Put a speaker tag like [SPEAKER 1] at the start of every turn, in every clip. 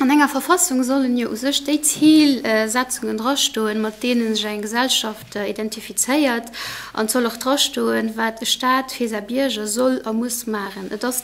[SPEAKER 1] An enger Verfassung sollen jo u sech déi Zilsetzungen drastoen, mat deene sech eng Gesellschaft identifizéiert. An et soll och drastoen, wat e Staat fir säi Bierger soll a muss maachen. Et ass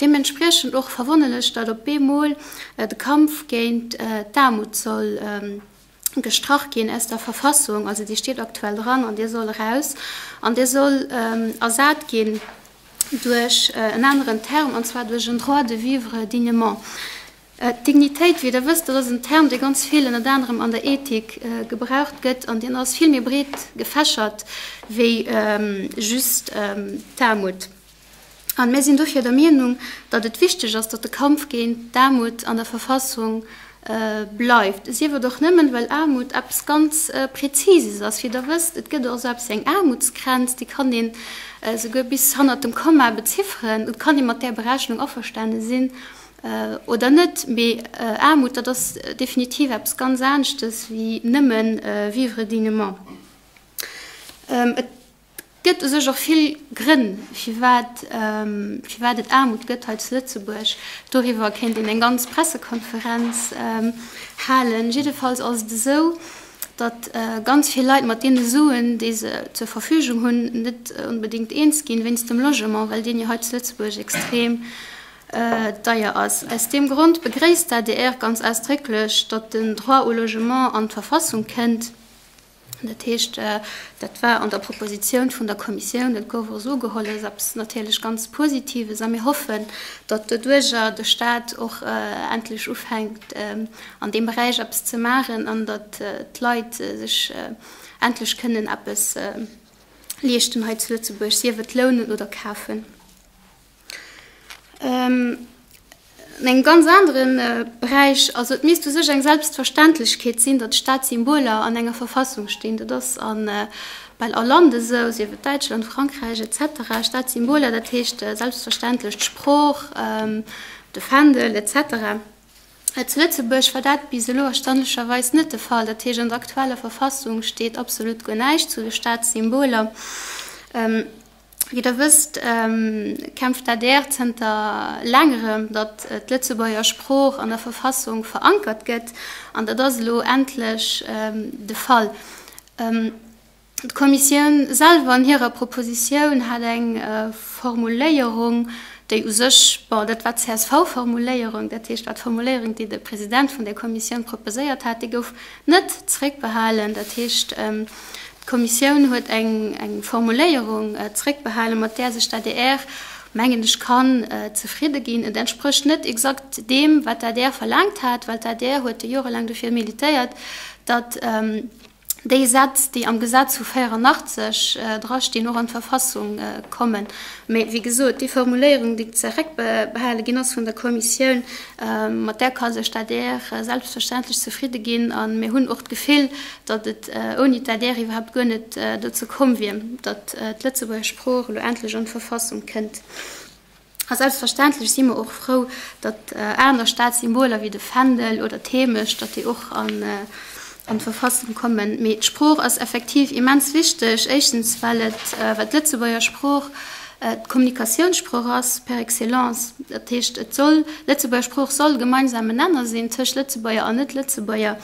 [SPEAKER 1] deementspriechend och verwonnerlech, datt op eemol de Kampf géint d'Aarmut soll gestrach ginn aus der Verfassung. Also déi steet aktuell dran an déi soll eraus an déi soll ersat ginn duerch en aneren Term, an zwar duerch en Droit de vivre dignement. D'Dignitéit, wéi Der wësst, dat ass en Term, dee ganz vill ënnert anerem an der Ethik gebraucht gëtt, an deen ass vill méi breet gefächert wéi just d'Aarmut. An mir sinn dofir der Meenung, datt et wichteg ass, datt de Kampf géint d'Aarmut an der Verfassung bleift, sief et och nëmmen, well Aarmut eppes ganz Präzises ass. Wéi Der wësst, et gëtt och esou eppes wéi eng Aarmutsgrenz, déi kann een esouguer bis hannert dem Komma bezifferen. Et kann ee mat där Berechnung averstane sinn oder net, mee Aarmut, dat ass definitiv eppes ganz aneschtes wéi nëmme vivre dignement. Et gëtt u sech och vill Grënn, firwat firwat et Aarmut gëtt hei zu Lëtzebuerg. Doriwwer kéint een eng ganz Pressekonferenz halen. Jiddefalls ass et esou, datt ganz vill Leit mat deene Suen, déi se zur Verfügung hunn, net onbedéngt eens ginn, wéinst dem Logement, well deen jo hei zu Lëtzebuerg extrem deier ass. Aus deem Grond begréisst d'ADR ganz ausdrécklech, datt den Droit au logement an d'Verfassung kënnt. Dat heescht, dat war an der Propositioun vun der Kommissioun, dat gouf och esou ugeholl. Dat ass eppes natierlech ganz Positives a mir hoffen, datt doduerjer de Stat och endlech ufänkt, an deem Beräich eppes ze maachen an datt d'Leit sech endlech kënnen eppes leeschten hei zu Lëtzebuerg, sief et lounen oder kafen. An engem ganz anere Beräich, also et misst u sech eng Selbstverständlechkeet sinn, datt Staatssymboler an enger Verfassung stinn. Dat ass a bal all Land esou, sief et Däitschland, Frankräich et cetera. Staatssymboler, dat heescht selbstverständlech d'Sprooch, de Fändel et cetera. Zu Lëtzebuerg war dat bis elo erstaunlecherweis net de Fall. Dat heescht, an der aktueller Verfassung steet absolut guer näischt zu de Staatssymboler. Wéi Der wësst, kämpft d'ADR zënter laangerem, datt d'Lëtzebuerger Sprooch an der Verfassung verankert gëtt, an dat ass elo endlech de Fall. D'Kommissioun selwer an hirer Propositioun hat eng Formuléierung, déi u sech, bon, dat war d'CSV-Formuléierung, dat heescht, war d'Formuléierung, déi de President vun där Kommissioun proposéiert hat, déi gouf net zréckbehalen. Dat heescht, D'Kommissioun huet eng Formuléierung zréckbehalen, mat där sech d'ADR, mengen ech, kann zefridde ginn. Et entsprécht net exakt deem, wat d'ADR verlaangt hat, well d'ADR huet jo jorelaang dofir militéiert, datt déi Sätz, déi am Gesetz vu 84 drastinn, och an d'Verfassung kommen. Mä wéi gesot, déi Formuléierung, déi zeréckbehale ginn ass vun der Kommissioun, mat där ka sech d'ADR selbstverständlech zefridde ginn. A mir hunn och d'Gefill, datt et ouni d'ADR iwwerhaapt guer net dozou komm wier, datt d'Lëtzebuerger Sprooch elo endlech an d'Verfassung kënnt. A selbstverständlech si mer och frou, datt aner Staatssymboler wéi de Fändel oder d'Heemecht, datt déi och an d'Verfassung kommen. Mee d'Sprooch ass effektiv immens wichteg, éischtens well et, well d'Lëtzebuerger Sprooch d'Kommunikatiounssprooch ass par excellence. Dat heescht, et soll, d'Lëtzebuerger Sprooch soll gemeinsamen Nenner sinn tëscht Lëtzebuerger an Net-Lëtzebuerger.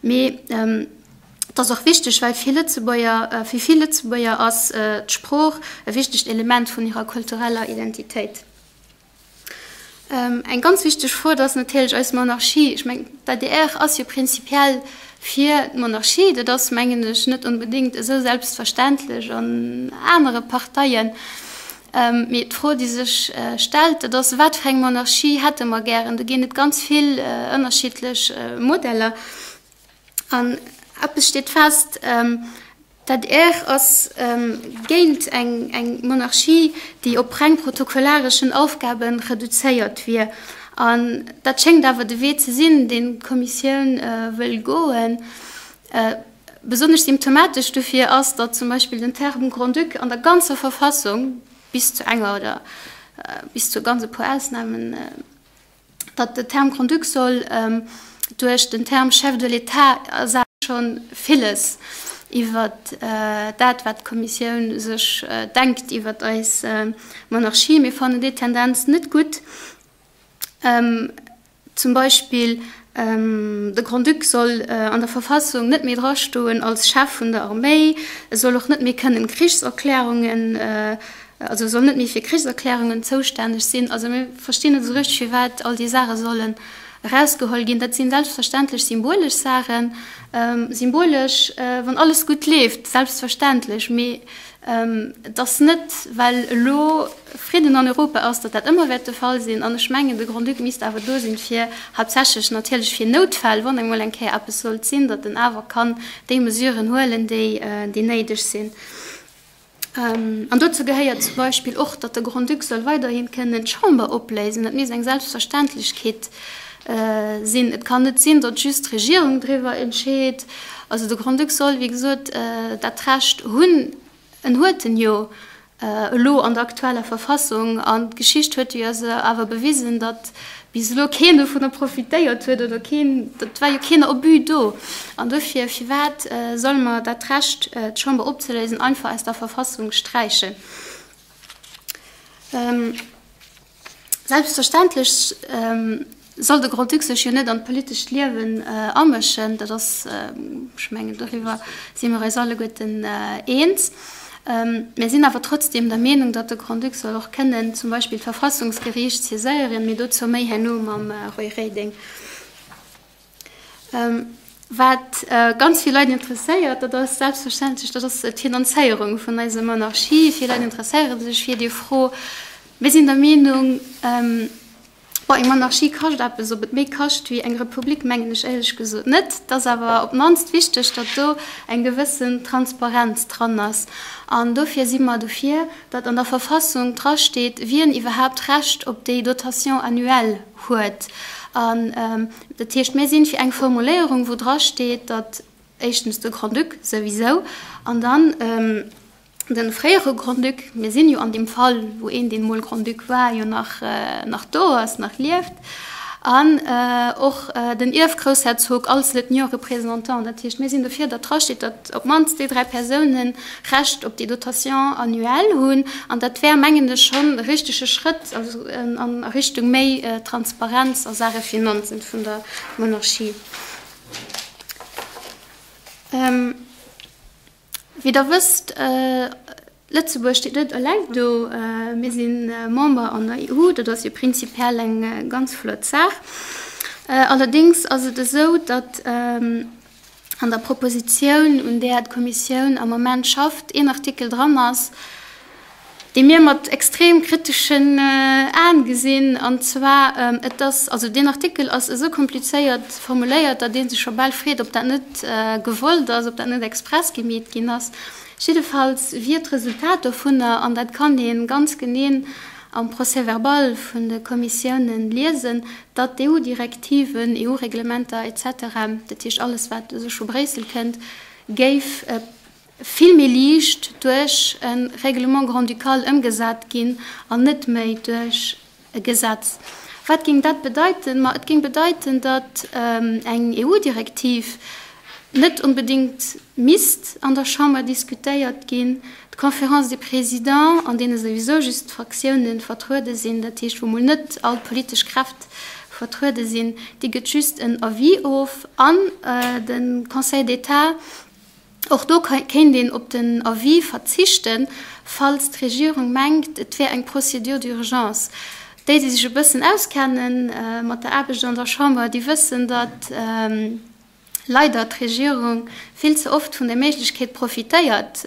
[SPEAKER 1] Mee et ass och wichteg, well fir Lëtzebuerger, fir vill Lëtzebuerger ass d'Sprooch e wichtegt Element vun hirer kultureller Identitéit. Eng ganz wichteg Fro, dat ass natierlech eis Monarchie. Ech mengen, d'ADR ass jo prinzipiell fir d'Monarchie. Dat ass, mengen ech, net onbedéngt esou selbstverständlech an anere Parteien. Mee d'Fro, déi sech stellt, dat ass, Wat fir eng Monarchie hätte mer gären? Do ginn et ganz vill ënnerschiddlech Modeller. An eppes steet fest, D'ADR ass géint eng Monarchie, déi op reng protokollareschen Aufgabe reduzéiert wier. An dat schéngt awer de Wee ze sinn, deen d'Kommissioun wëll goen. Besonnesch symptomatesch dofir ass, datt zum Beispill den Term Grand-Duc an der ganzer Verfassung, bis zu enger oder bis zu ganz e puer Ausnamen, datt de Term Grand-Duc soll duerch den Term Chef de l'État ersat. Scho villes iwwer dat, wat d'Kommissioun sech denkt iwwer eis Monarchie. Mir fannen déi Tendenz net gutt. Zum Beispill, de Grand-Duc soll an der Verfassung net méi drastoen als Chef vun der Arméi, e soll och net méi kënnen Krichserklärungen, also e soll net méi fir Krichserklärungen zoustänneg sinn. Also mir verstinn net esou richteg, firwat all déi Saache sollen erausgeholl ginn. Dat si selbstverständlech symbolesch Saachen, symbolesch, wann alles gutt leeft, selbstverständlech, mee Et ass net, well elo Fridden an Europa ass, datt dat ëmmer wäert de Fall sinn. An ech mengen, de Grand-Duc misst awer do sinn, fir haaptsächlech natierlech fir Noutfäll, wann emol eng Kéier eppes sollt sinn, datt en awer kann déi Mesuren huelen, déi néideg sinn. An dozou gehéiert zum Beispill och, datt de Grand-Duc soll weiderhi kënnen d'Chamber opléisen. Dat misst eng Selbstverständlechkeet sinn. Et kann net sinn, datt just d'Regierung driwwer entscheet. Also de Grand-Duc soll, wéi gesot, dat Recht hunn. En huet en jo elo an der aktueller Verfassung. An d'Geschicht huet jo awer bewisen, datt bis elo keen dovunner profitéiert huet oder keen, et war jo keen Abus do. An dofir, firwat solle mer dat Recht, d'Chamber opzeléisen, einfach aus der Verfassung sträichen? Selbstverständlech soll de Grand-Duc sech jo net an d'politescht Liewen amëschen. Dat ass, ech mengen, doriwwer si mer eis alleguerten eens. Mir sinn awer trotzdeem der Meenung, datt de Grand-Duc soll och kënnen zum Beispill d'Verfassungsgeriicht saiséieren. Mee dozou méi herno mam Roy Reding. Wat ganz vill Leit interesséiert, dat ass selbstverständlech, dat ass d'Finanzéierung vun eiser Monarchie. Vill Leit interesséiere sech fir déi Fro. Mir sinn der Meenung, bon, eng Monarchie kascht eppes. Ob et méi kascht wéi eng Republik, mengen ech éierlech gesot net. Et ass awer op d'mannst wichteg, datt do eng gewëssen Transparenz dran ass. An dofir si mer dofir, datt an der Verfassung drasteet, wien iwwerhaapt Recht op déi Dotation annuelle huet. An dat heescht, mir sinn fir eng Formuléierung, wou drasteet, datt éischtens de Grand-Duc souwisou an dann de fréiere Grand-Duc, mir sinn jo an deem Fall, wou een, deen emol Grand-Duc war, jo nach, nach do ass, nach lieft, an och den Ierfgroussherzog als Lieutenant représentant. Dat heescht, mir sinn dofir, datt drasteet, datt op d'mannst déi 3 Persounen Recht op déi Dotation annuelle hunn. An dat wär, mengen ech, schonn e richtege Schrëtt a Richtung méi Transparenz a Saache Finanzen vun der Monarchie. Wéi Der wësst, Lëtzebuerg steet net eleng do. Mir si Member an der EU. Dat ass jo prinzipiell eng ganz flott Saach. Allerdéngs ass et esou, datt an der Propositioun, un där d'Kommissioun am Moment schafft, een Artikel dran ass, dee mir mat extrem kriteschen Aen gesinn, an zwar, et ass, also deen Artikel ass esou komplizéiert formuléiert, datt ee sech scho bal freet, ob dat net gewollt ass, ob dat net express gemeet ginn ass. Jiddefalls wier d'Resultat dovunner, an dat kann ee ganz genee am Procès-verbal vun de Kommissiounen liesen, datt d'EU-Direktiven, EU-Reglementer et cetera, dat heescht alles wat u sech vu Bréissel kënnt, géif vill méi liicht duerch e Règlement grand-ducal ëmgesat ginn an net méi duerch e Gesetz. Wat géing dat bedeiten? Ma et géing bedeiten, datt eng EU-Direktiv net onbedéngt misst an der Chamber diskutéiert ginn. D'Conférence des Présidents, an deene souwisou just d'Fraktiounen vertruede sinn, dat heescht wou mol net all d'politesch Kräft vertruede sinn, déi gëtt just en Avis of an de Conseil d'État Och do kéint een op den Avis verzichten, falls d'Regierung mengt, et wär eng Procédure d'urgence. Déi, déi sech e bëssen auskenne mat der Aarbecht an der Chamber, déi wëssen, datt leider d'Regierung vill ze oft vun der Méiglechkeet profitéiert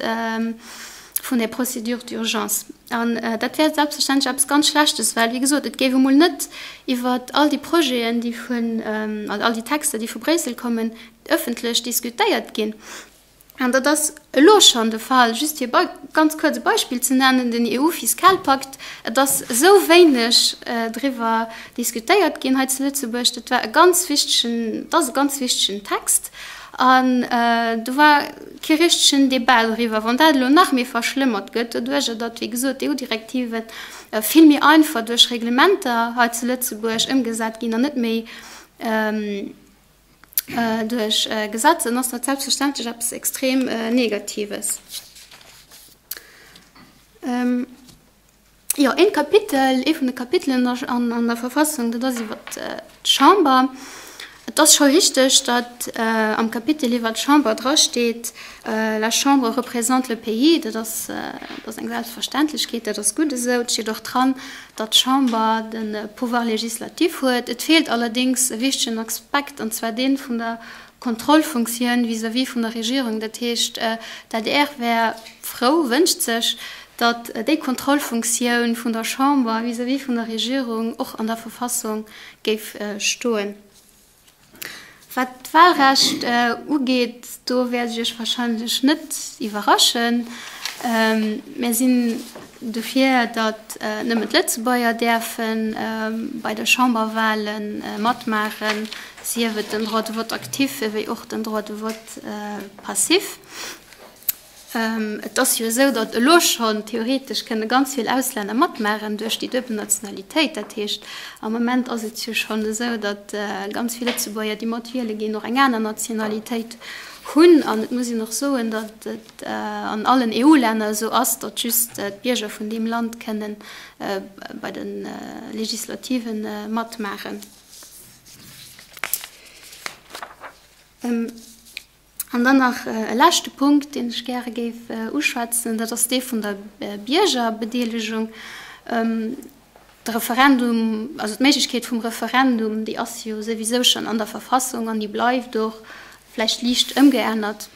[SPEAKER 1] vun der Procédure d'urgence. An dat wär selbstverständlech eppes ganz Schlechtes, well, wéi gesot, et géif emol net iwwer all déi Projeten, déi vun, also all déi Texter, déi vu Bréissel kommen, ëffentlech diskutéiert ginn. An dat ass elo schonn de Fall. Just fir e ganz kuerz e Beispill ze nennen, den EU-Fiskalpakt, et ass esou wéineg driwwer diskutéiert ginn hei zu Lëtzebuerg. Dat war e ganz wichtegen, dat ass e ganz wichtegen Text an do war kee richtegen Débat doriwwer. Wann dat elo nach méi verschlëmmert gëtt, doduerjer datt, wéi gesot, d'EU-Direktive vill méi einfach duerch Reglementer hei zu Lëtzebuerg ëmgesat ginn an net méi, Duerch Gesetz, dann ass dat selbstverständlech eppes extrem Negatives. Jo, een Kapitel, ee vun de Kapitelen an der Verfassung, dat ass iwwert d'Chamber. Et ass scho richteg, datt am Kapitel iwwert d'Chamber drasteet, La Chambre représente le pays. Dat ass, dat ass eng Selbstverständlechkeet, dat ass gutt esou. Et steet och dran, datt d'Chamber de Pouvoir législatif huet. Et feelt allerdéngs e wichtegen Aspekt, an zwar dee vun der Kontrollfunktioun vis-à-vis vun der Regierung. Dat heescht, d'ADR wär frou, wënscht sech, datt déi Kontrollfunktioun vun der Chamber vis-à-vis vun der Regierung och an der Verfassung géif stoen. Wat d'Wahlrecht ugeet, do wäert ech Iech wahrscheinlech net iwwerraschen. Mir sinn dofir, datt nëmmen d'Lëtzebuerger däerfe bei de Chamberwahle matmaachen, sief et den Droit de vote actif ewéi och den Droit de vote passif. Et ass jo esou, datt elo schonn theoretesch kënne ganz vill Auslänner matmaachen duerch déi duebel Nationalitéit. Dat heescht, am Moment ass et jo schonn esou, datt ganz vill Lëtzebuerger, déi mat wiele ginn, och eng aner Nationalitéit hunn. An et muss een och soen, datt et an allen EU-Länner esou ass, datt just d'Bierger vun deem Land kënne bei de Legislative matmaachen. An dann nach e leschte Punkt, deen ech gäre géif uschwätzen, dat ass dee vun der Biergerbedeelegung. De Referendum, also d'Méiglechkeet vum Referendum, déi ass jo souwisou schonn an der Verfassung an déi bleift och, vläicht liicht ëmgeännert,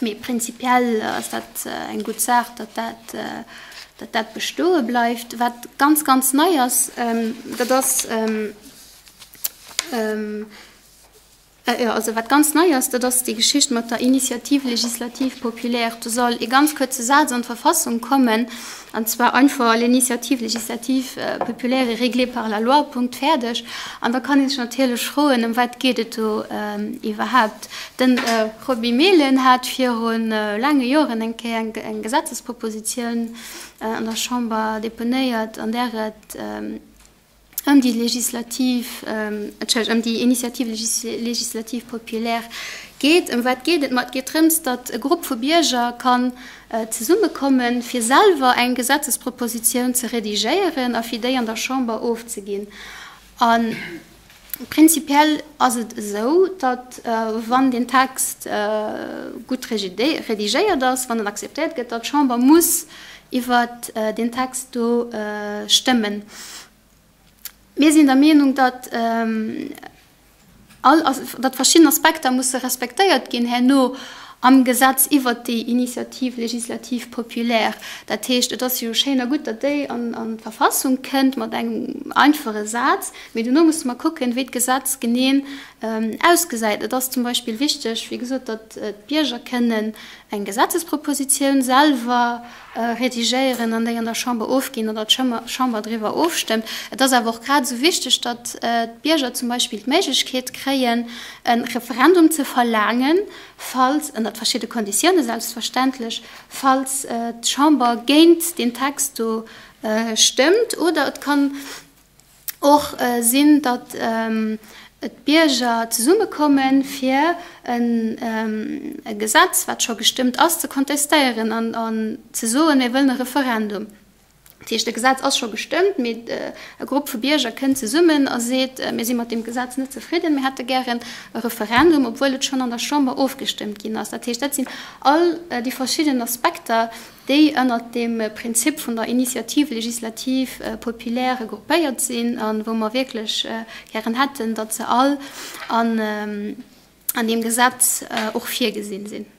[SPEAKER 1] mee prinzipiell ass dat eng gutt Saach, datt dat, datt dat bestoe bleift. Wat ganz, ganz nei ass, dat ass, Jo, also wat ganz nei ass, dat ass déi Geschicht mat der Initiative législative populaire. Do soll ee ganz kuerze Saz an d'Verfassung kommen, an zwar einfach, L'initiative législative populaire est réglée par la loi, Punkt, fäerdeg. An da kann ee sech natierlech froen, ëm wat geet et do iwwerhaapt? De Roby Mehlen hat viru laange Joren eng Kéier eng Gesetzespropositioun an der Chamber deponéiert, an där et, ëm déi legislativ, Entschëllegt, ëm déi Initiative législative populaire geet. Ëm wat geet et? Ma et geet drëms, datt e Grupp vu Bierger kann zesummekommen, fir selwer eng Gesetzespropositioun ze redigéieren a fir déi an der Chamber ofzeginn. A prinzipiell ass et esou, datt, wann deen Text gutt redigéiert ass, wann en akzeptéiert gëtt, datt d'Chamber muss iwwert deen Text do stëmmen. Mir sinn der Meenung, datt all, datt verschidden Aspekter musse respektéiert ginn herno am Gesetz iwwert déi Initiative législative populaire. Dat heescht, et ass jo schéin a gutt, datt déi an d'Verfassung kënnt mat engem einfache Saz, mee dono musse mer kucken, wéi d'Gesetz genee ausgesäit. Et ass zum Beispill wichteg, wéi gesot, datt d'Bierger kënnen eng Gesetzespropositioun selwer redigéieren an déi an der Chamber ofginn oder d'Chamber driwwer ofstëmmt. Et ass awer och grad esou wichteg, datt d'Bierger zum Beispill d'Méiglechkeet kréien, e Referendum ze verlaangen, falls, ënnert verschidde Konditioune selbstverständlech, falls d'Chamber géint deen Text do stëmmt. Oder et kann och sinn, datt d'Bierger zesummekommen, fir e Gesetz, wat scho gestëmmt ass, ze kontestéieren an ze soen, mir wëllen e Referendum. Dat heescht, e Gesetz ass scho gestëmmt, mee e Grupp vu Bierger kënnt zesummen a seet, mir si mat deem Gesetz net zefridden, mir hätte gären e Referendum, obwuel et schonn an der Chamber ofgestëmmt ginn ass. Dat heescht, dat sinn all déi verschidden Aspekter, déi ënnert dem Prinzip vun der Initiative législative populaire gruppéiert sinn a wou mer wierklech gären hätten, datt se all an deem Gesetz och virgesinn sinn.